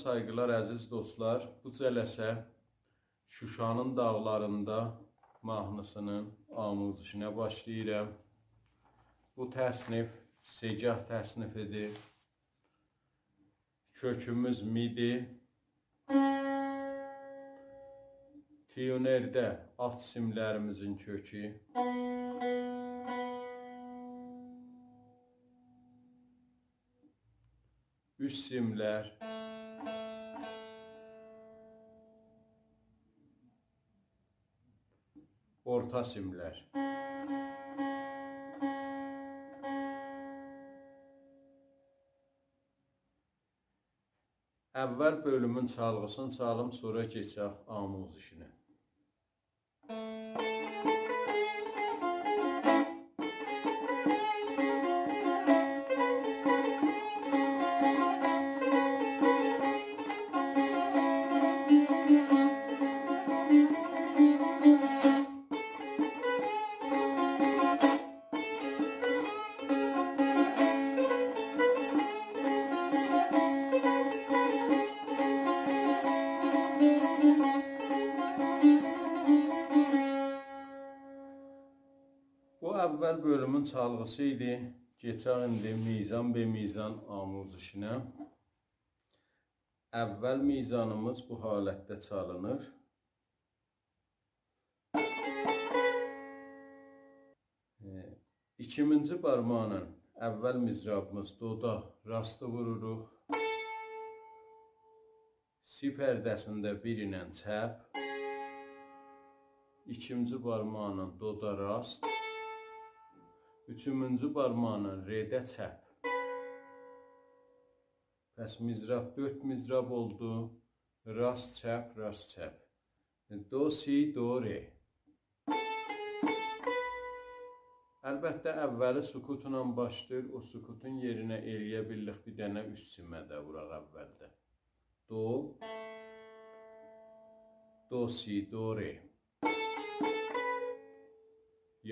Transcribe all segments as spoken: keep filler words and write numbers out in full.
سایغیلار، عزیز دوستلار، بو جلسه شوشانین داغلاریندا ماهنی‌سینین آموزشینه باشلاییرام. بو تصنیف سه‌گاه تصنیفی‌دیر. کؤکوموز می‌دی. تیونرده آلت سیملریمیزین کؤکو. اوست سیملر. اورتا سیملر. اول بؤلومون چالغی‌سینی چالیم، سونرا کئچک آموزشینه. بو اول بؤلومون چالغی‌سی ایدی. کئچک ایندی میزان به میزان آموزشینه. اول میزانیمیز بو حالتده چالینیر. ائ، ایکیمینجی بارماغینان اول مضرابیمیز دودا راستی ووروروق. سی پرده‌سینده بیر ایله چپ. ایکینجی بارماغینان دودا راست. اوچونجو بارماغینان رده چپ. پس مضراب دؤرد مضراب اولدو. راست، چپ، راست، چپ. دو، سی، دو، ره. البته، اولی سکوتلا باشلاییر. او سکوتون یئرینه ائلیه بیللیک بیر دنه اوست سیمه ده ووراق اولده. دو، دو، سی، دو، ره.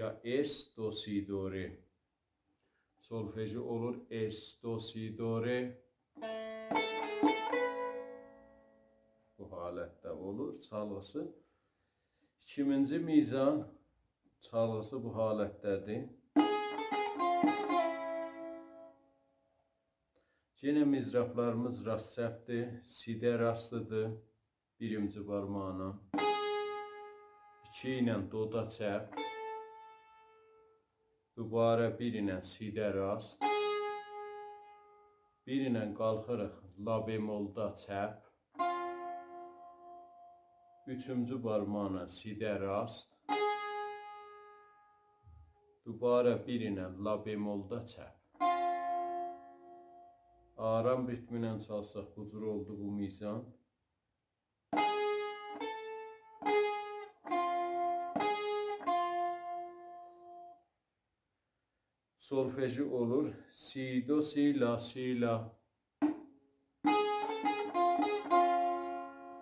یا اس، دو، سی، دو، ره. سولفژی اولور اس، دو، سی، دو، ره. بو حالتده اولور چالغی‌سی. ایکینجی میزان چالغی‌سی بو حالتده‌دیر. یئنه مضرابلاریمیز راست چپدیر، سی‌ده راستی‌دیر. بیرینجی بارماغینان. ایکی ایله دودا چپ. دوباره بیر ایله سی‌ده راست. بیر ایله قالخیریق لا بمولدا چپ. اوچونجو بارماغینان سی‌ده راست. دوباره بیر ایله لا بمولدا چپ. آرام ریتمینن چالساق، بو جور اولدو بو میزان. سولفژی اولور سی، دو، سی، لا، سی، لا.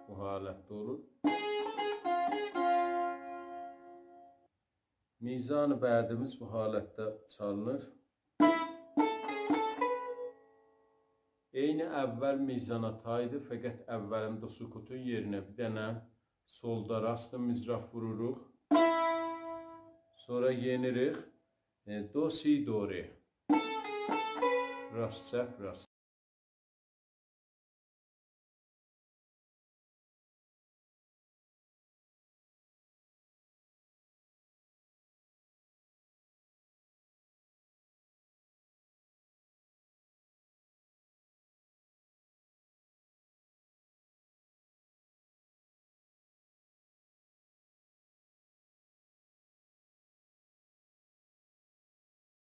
بو حالتده اولور. میزان بعدیمیز بو حالتده چالینیر. عینی اول میزانا تایدیر، فقط اولینده سکوتون یئرینه بیر دنه سولدا راست مضراب ووروروق. سونرا یئنیریک. ائ، دو، سی، دو، ره. راست، چپ، راست.